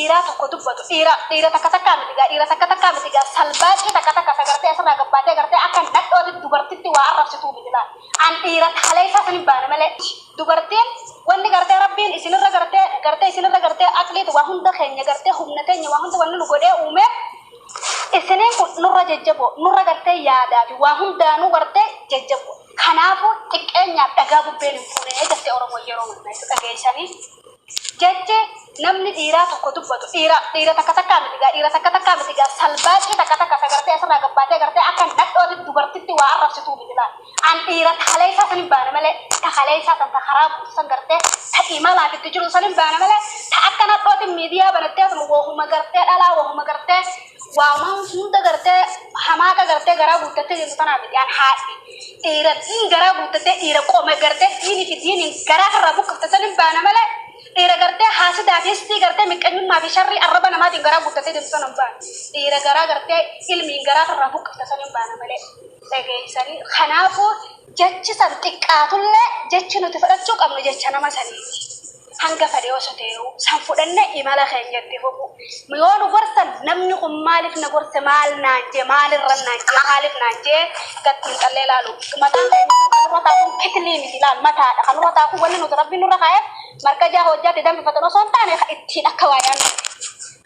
Dhiiraa tokko dubbatu, dhiira dhiira takka takkaa miti gaa, dhiira takka takkaa miti gaa, salbaacii takka takka ta gartee asirraa gabbaatee gartee akka nadhootti dubartitti waa arrabsituu miti laal. An dhiira kaleessaa san hin baane malee, dubartiin wanni gartee Rabbiin isinirra gartee gartee isinirra gartee aqliitu waa hunda keenya gartee humna teenya waa hunda wanni nu godhee uumeef, isiniin kun nurra jajjaboo, nurra gartee yaadaa fi waa hundaanuu gartee jajjaboo. Kanaafuu xiqqeenyaaf dhagaa bubbeen hin fuunee jette Oromoon yeroo mammaaktu dhageessanii. Jechi namni dhiiraa tokko dubbatu, dhiira dhiira takka takkaa miti gaa, dhiira takka takkaa miti gaa, salbaacii takka takka ta gartee asirraa gabbaatee gartee akka nadhootti dubartitti waa arrabsituu miti laal. An dhiira ta kaleessaa san hin baane malee, ta kaleessaa san ta karaa buutu san gartee ta imalaaf itti jiru san hin baane malee, ta akka nadhootti miidiyaa banattee asuma wahuma gartee dhalaa wahuma gartee waama hunda gartee hamaaqa gartee garaa guuttattee jirtu tanaa miti. An haadhi dhiira diin garaa guuttattee, dhiira qome gartee diinii fi diiniin garaa irraa buqqifte san hin baana malee, dhiira gartee haasidaa fi histii gartee miqqanyummaa fi sharrii arraba namaatiin garaa guuttattee deemtu san hin baane. Dhiira garaa gartee ilmiin garaa irraa buqqifte san hin baana malee, dhageessanii. Kanaafuu jechi san xiqqaatullee, jechi nuti fudhachuu qabnu jecha nama saniiti. Hanga fedhe osoo ta'eeru san fudhanne imala keenya itti fufu. Yoo nu gorsan, namni kun maaliif na gorse, maal naan jee, maalirra naan jee, maaliif naan jee gad xiinxallee ilaalu. Mataan keenya kun kan nurra taa'u kitilii miti ilaal, mataadha kan nurra taa'u. Wanni nuti Rabbiin nurra kaa'eef markajaa hojjaatti danfifatan osoo hin taane ittiin akka waa yaannu.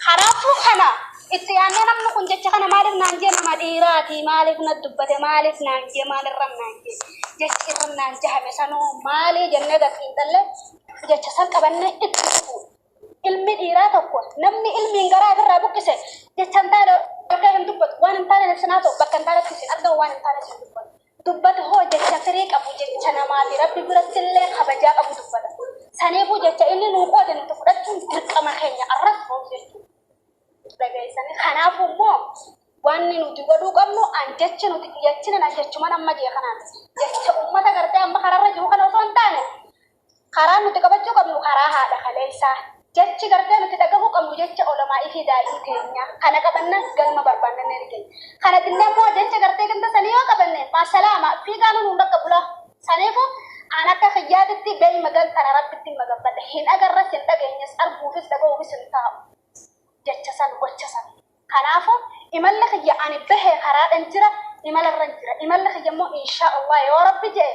Kanaafuu kana itti yaannee, namni kun jecha kana maaliif naan jee, nama dhiiraati, maaliif na dubbate, maaliif naan jee, maalirra naan jee, jechi irra naan jahame sanuu maalii jennee gad xiinxallee jecha san qabannee itti fufu. Ilmi dhiiraa tokko, namni ilmiin garaa ofirraa buqqise, jecha hin taane olka'ee hin dubbatu, waan hin taane ibsinaa ta'u, bakka hin taanetti isin argamu, waan hin taane isin dubbatu. Dubbatu hoo jecha firii qabu, jecha namaa fi Rabbi biratti illee kabajaa qabu dubbata. Saniifuu jecha inni nuu qoode nuti fudhachuun dirqama keenya arras boru jechuudha. Dhageessanii, kanaafuu immoo wanni nuti godhuu qabnu, an jechi nuti jechinan an jechuman amma jee kanaan jecha ummata gartee amma kararra jiru kana osoo hin taane, karaan nuti qabachuu qabnu karaa haadha kaleessaa. Jechi gartee nuti dhagahuu qabnu jecha olamaa'ii fi daa'ii teenya. Kana qabannan galma barbaannannee ni keenya. Kana dinnee immoo jecha gartee ganda sanii yoo qabanne, maasalaama fiigaa nuun bakka bulaa. Saniifu an akka kiyyaatitti beey magan tana Rabbitti maganfadha. Hin agarras, hin dhageenyes, arguufis dhagahuufis hin taa'u. Jecha san, gocha san. Kanaafu imalli kiyya, ani bahee karaadhan jira, imalarran jira. Imalli kiyya immoo insha Allah yoo Rabbi je'e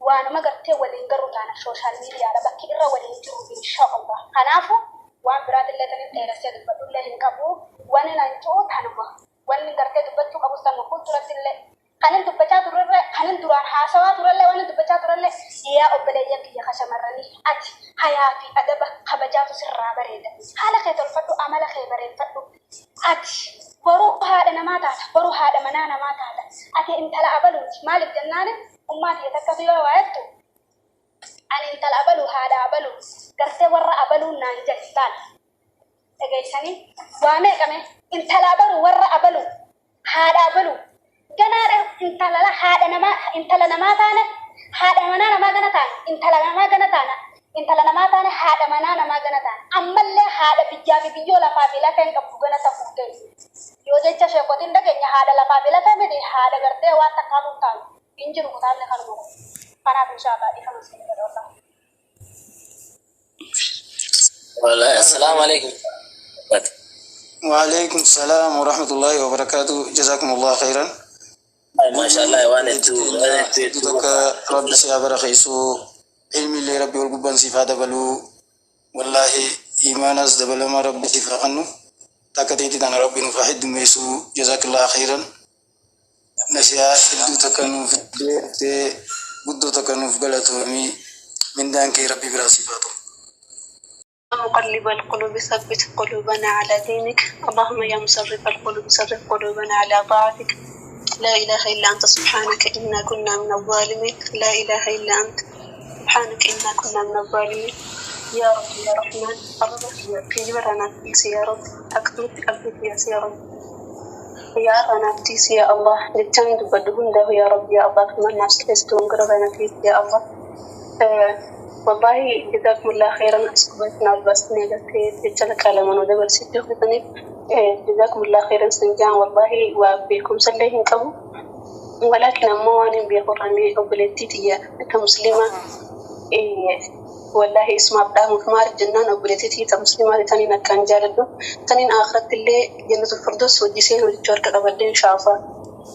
waanuma gartee waliin garru taana, social media dha bakki irra waliin jiru insha Allah. Kanaafu waan biraatillee tanin dheeressee dubbadhullee hin qabu. Wani nan ji'u tanuma. Wanni gartee dubbachuu qabus tanuma. Fuuldurattillee kanin dubbachaa turerre, kanin duraan haasawaa turellee, wani dubbachaa turellee, yaa obboleeyyan kiyya ka shamarranii, ati hayaa fi adaba kabajaatu sirraa bareeda. Haala kee tolfadhu, amala kee bareeffadhu. Ati boruu haadha namaa taata, boruu haadha manaa namaa taata. Ati intala abaluuti. Maaliif jennaan, ummaa tiyya takkatu yoo waayattu, ani intala abaluu, haadha abaluu, gartee warra abaluun naan jedhe laal. Dhageessanii, waa meeqame, intala abaluu, warra abaluu, haadha abaluu, ganaadha. Intala haadha namaa, intala namaa taane, haadha manaa namaa gana taana, intala namaa gana taana, intala namaa taane, haadha manaa namaa gana taana, ammallee haadha biyyaa fi biyyoo lafaa fi lafeen qabdu gana ta'uu ta'e. Yoo jecha sheekotiin dhageenya, haadha lafaa fi lafee miti, haadha gartee waan takkaatu hin taanu hin jiru. Kutaabni kanuma kun kanaaf inshaallah dhiifama isin godha wallah. Wallahi, assalamu alaikum. وعليكم السلام ورحمة الله وبركاته، جزاكم الله خيرا. ما شاء الله، waan hedduu waan hedduu hedduu. Takka Rabbi si haa barakeessu, ilmi illee Rabbi ol gubbaan siif haa dabaluu. Wallaahi iimaanas dabalama Rabbi siif haa kennu. Takka teetti tana Rabbi nuuf haa heddummeessu. Jazakallah khairan. Nasihaa hedduu takka nuuf deeftee, guddoo takka nuuf galatoomii, mindaan kee Rabbi biraa siif haa ta'u. مقلب القلوب ثبت قلوبنا على دينك، اللهم يا مصرف القلوب صرف قلوبنا على طاعتك. لا إله إلا أنت سبحانك إنا كنا من الظالمين. لا إله إلا أنت سبحانك إنا كنا من الظالمين. يا رب يا رحمن، الرب في نفسي يا رب، أكتب قلبي يا رب يا نفتيس يا الله، jechaan dubbadhu hundaaf يا رب يا الله كمان نفس keessattuu gara naftiis يا الله. والله جزاكم الله خيرا، أسكبتنا الباسني قلت jecha kalaman dabarsitti hojjetaniif جزاكم الله خيرا سنجان. والله وبيكم sallee hin qabu، ولكن ammoo waan hin beeku irraa obboleettii tiyya akka musliima. Wallaahi isumaaf dhaamuuf maaliif jennaan obboleettii tiyya musliimaa taniin akkaan jaaladhu taniin akhiratti illee jannatul firdaus hojii seenuu jechuu harka qabadde inshaallah.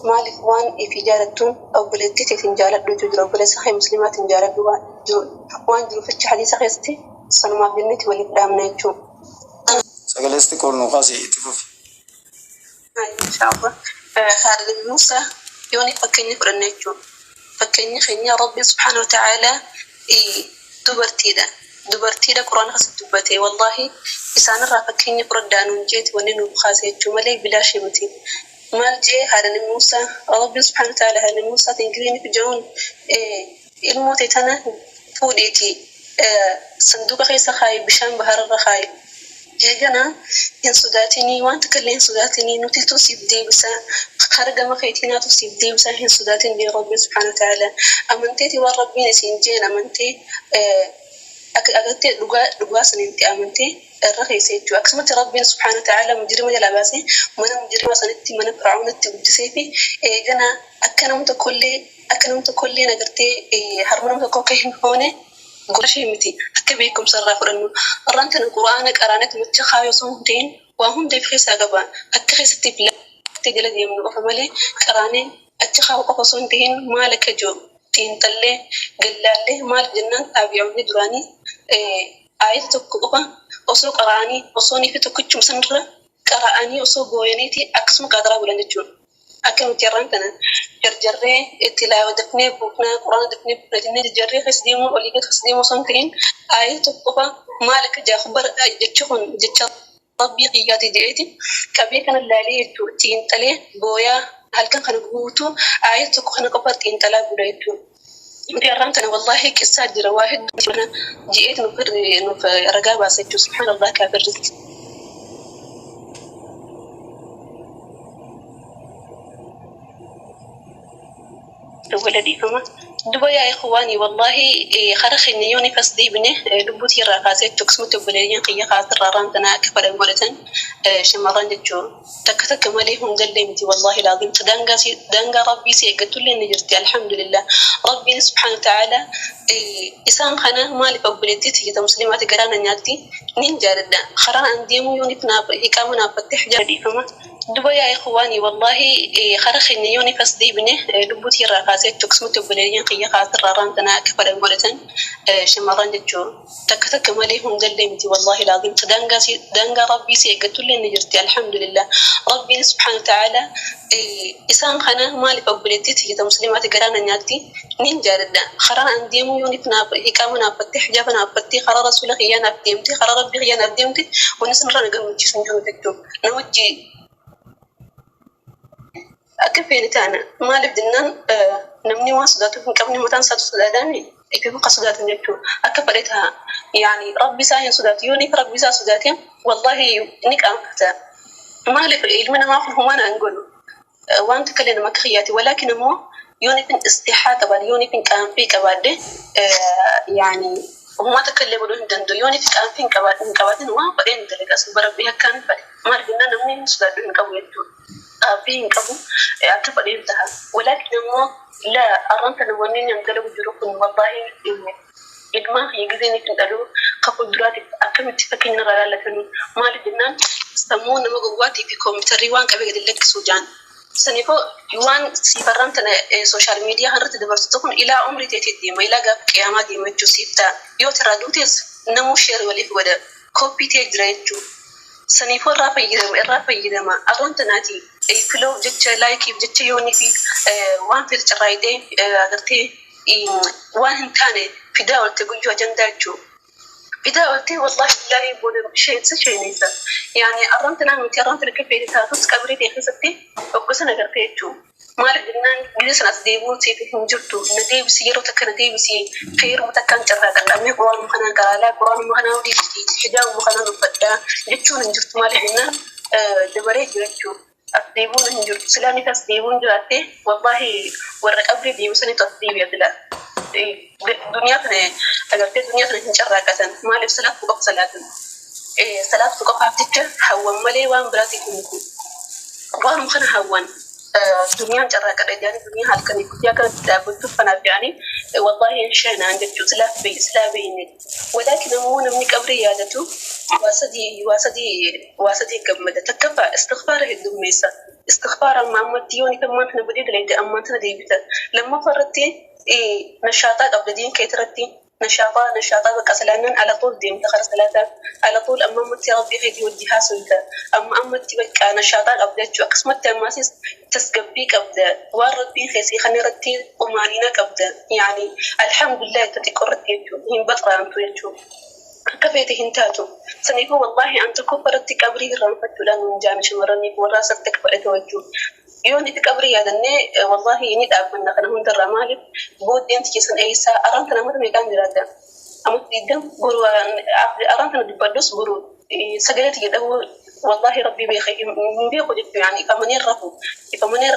Maaliif waan ifii jaalattuun obboleettii teetiin jaaladhu jechuu jira obboleessa kee muslimaatiin jaaladhu waan jiru waan jiruuf jecha hadiisa keessatti sanumaaf jenneeti waliif dhaamna jechuu. Sagalee xiqqoo ol nuu kaasi itti fufi. Inshaallah. Haadha Muusaa yooni fakkeenya fudhanne jechuudha. Fakkeenyi keenya Rabbiin subhaanahu wa ta'aalaa dubartiidha. Dubartiidha Quraana keessatti dubbate. Wallaahi isaanirraa fakkeenya fudhadhaa nuun jeeti wanni nuuf kaase jechuu malee bilaashii miti. Maal jee haadha Muusaa Rabbiin subhaanahu wa ta'aalaa haadha Muusaatiin giriiniif jehuun ilmoo ta'e tana fuudhiiti sanduuqa keessa kaayi bishaan bahararra kaayi. Eegana hin sodaatinii waan takka illee hin sodaatinii nutitu siif deebisa kara gama keetiinaatu siif deebisa hin sodaatin jee Rabbiin subhaanahu wa ta'aalaa. Amanteeti waan Rabbiin isiin jeen amantee akka agartee dhugaa dhugaa sanitti amantee irra keessa jechuudha. Akkasumatti Rabbiin subhaanahu wa ta'aalaa mujrima jalaa baasee mana mujrima sanitti mana Fir'aawnatti guddisee fi eegana akka nama tokkollee akka nama tokkollee agartee harma nama tokko akka hin hoone goshee miti akka beekumsa irraa fudhannu. Har'aan tana Qur'aana qaraanetti macha kaayoo osoo hin ta'in waa hunda of keessaa qaba. Akka keessatti filattee jala deemnu qofa malee qaraanee achi kaa'u qofa osoo hin ta'in maal akka jiru xiinxallee gallaallee maal jennaan taabi'oonni duraanii aayata tokko qofa osoo qara'anii osoo niifi tokkichuma sanarra qara'anii osoo booyaniiti akkasuma qaxaraa bulan jechuudha. Akka nuti har'aan tana jarjarree itti laawa dafnee buufnaa quraana dafnee buufna jennee jarjarree keessa deemuu olii gad keessa deemuu osoo hin ta'in aayata tokko qofa maal akka jaafu bara jechi kun jecha Rabbii kiyyaati jedheeti qabee kana laalee jechuudha xiinxalee booyaa halkan kana guutuu aayata tokko kana qofa xiinxalaa bula jechuudha. Nuti har'aan tana wallaahi qissaa jira waa hedduu jira ji'eet nuuf ragaa baasa jechuudha subhaanallah kaafirri. Wala dhiifama. Duba yaa ikhwaanii wallaahi kara keenya yoo ni fas deebine lubbuutii irraa kaasee jechuudha akkasumatti obboleeyyan kiyya kaasirraa irraan tana akka fedhan godhatan shamarran jechuudha. Takka takka malee hundallee miti wallaahi laaziim daangaa daangaa rabbii si eeggattullee ni jirti alhamdulillah. Rabbiin subhaanahu wa ta'aalaa isaan kana maaliif obboleettii tiyya musliimaati garaa na nyaatti nin jaaladha. Karaa an deemuu yoo nif naaf iqaama naaffattee hijaaba dhiifama. Duba yaa ikhwaanii wallaahi kara keenya yoo ni fas deebine lubbuutii irraa kaasee jechuudha akkasumatti obboleeyyan kiyya kaasirraa irraan tana akka fedhan godhatan shamarran jechuudha. Takka takka malee hundallee miti wallaahi laaziim daangaa daangaa rabbii si eeggattullee ni jirti alhamdulillah. Rabbiin subhaanahu wa ta'aalaa isaan kana maaliif obboleettii tiyya musliimaati garaa na nyaatti nin jaaladha. Karaa an deemuu yoo nif naaf iqaama naaffattee hijaaba naaffattee karaa rasuula kiyyaa naaf deemte karaa rabbii kiyyaa naaf deemte wanni sanirraa na gammachiisu hin jiru jechuudha. Na wajji akka feene taana maaliif jennaan namni waan sodaatu hin qabne mataan isaatu sodaataami ifi muka sodaatan jechuudha. Akka fedhe ta'a. Yaani rabbi isaa hin sodaatu yoo niif rabbi isaa sodaate wallaahi ni qaanfata. Maaliif ilmi namaa kun humaan an godhu waan takka illee nama akka kiyyaati. Walaakin immoo yoo nifin istixaa qabaadhe yoo nifin qaanfii qabaadhe yaani humaa takka illee godhuu hin danda'u. Yoo nifi qaanfii hin qabaatin waan fedheen dalaga asuma rabbii akkaan fedhe. Maaliif jennaan namni hin sodaadhu hin qabu jechuudha. Qaanfii hin qabu akka fedheen ta'a. Walaakin immoo la arraan tana wanni inni dalagu jiru kun wallaahi ilmaan kiyya gizeen itti dhaluu ka fuulduraatiif akkamitti fakkeenya irraa laallatanii maaliif jennaan sammuu nama gowwaatii fi koompitarii waan qabee gadi lakkisuu jaan. Saniifuu waan siifarraan tana sooshaal miidiyaa irratti dabarsitu kun ilaa umrii teetii deema ilaa gaafa qiyaamaa deema jechuu siif ta'a. Yoo tirraa duutees namuu sheer waliif godha kooppii ta'ee jira jechuu. Saniifuu irraa fayyadama irraa fayyadama arraan tanaati filoo jecha laayikiif jecha yoonii fi waan fedhe carraayitee agartee waan hin taane fidaa olte guyyuu ajandaa jechuudha. Fidaa olte wallaahi billaahi booda isheensa isheenisa. Yaani arraan tanaa miti arraan tana kafeeti taatus qabrii ta'e keessatti hoggasan agartee jechuudha. Maaliif jennaan gizee sana as deebi'uun siif hin jirtu na deebisi yeroo takka na deebisi feeruma takkaan carraa qal'amee quraanuma kanaan qaraalaa quraanuma kanaan deebisi hijaabuma kanaan uffadhaa jechuun hin jirtu maaliif jennaan dabaree jira jechuudha. As deebi'uun hin jirtu silaa as deebi'uun jiraatte wallaahi warra qabrii deebisanitu as deebi'a silaa. Duniyaa kana agartee duniyaa kana hin carraaqatan maaliif salaatu qofa salaatan salaatu qofaaf jecha hawwan malee waan biraatiif hin miti. Waanuma kana hawwan Duniyaan carraaqadha jedhanii, duniyaa halkanii guyyaa kanatti dhaabbachuuf kanaaf jedhanii, wallahi hin sheenaan jechuudha, silaa silaa beeyne. Walaakin ammoo namni qabrii yaadatu waa sadii gammada. Takkaffaa, istighfaara heddummeessa. Istighfaara amma ammatti yoo ni ammaan tana badii dalagde, ammaan tana deebita. Lammaffaa irratti nashaaxaa qabda, diin keet irratti nashaaxaa bakka salaannan ala tuul deemta kara salaataa, ala tuul amma ammatti rabbii keetii wajji haasofta, amma ammatti bakka nashaaxaa qabda jechuudha. Akkasumatti ammaasis tasgabbii qabda, waan rabbiin keessii kan irratti xumaaniina qabda, yaani alhamdulillah itti xiqqoo irratti jechuudha, hin baxraantu jechuudha. Akka feete hin taatu. Saniifuu wallahi an tokkoffaa irratti qabrii irraanfachuudhaan nun jaame shamarraniif warra asirratti akka fudhate jechuudha. Yoo nuti qabrii yaadannee, wallahi ni dhaabbanna kana hundarraa. Maaliif booddeen keessan eessaa araan kana mata meeqaan jiraata? Amma 20 boru araan kana dubbadhus, boru sagalee tiyya dhabuu wallahi rabbii beeka, hin beeku jechuudha. Yaani ifamanii rafu ifamanii.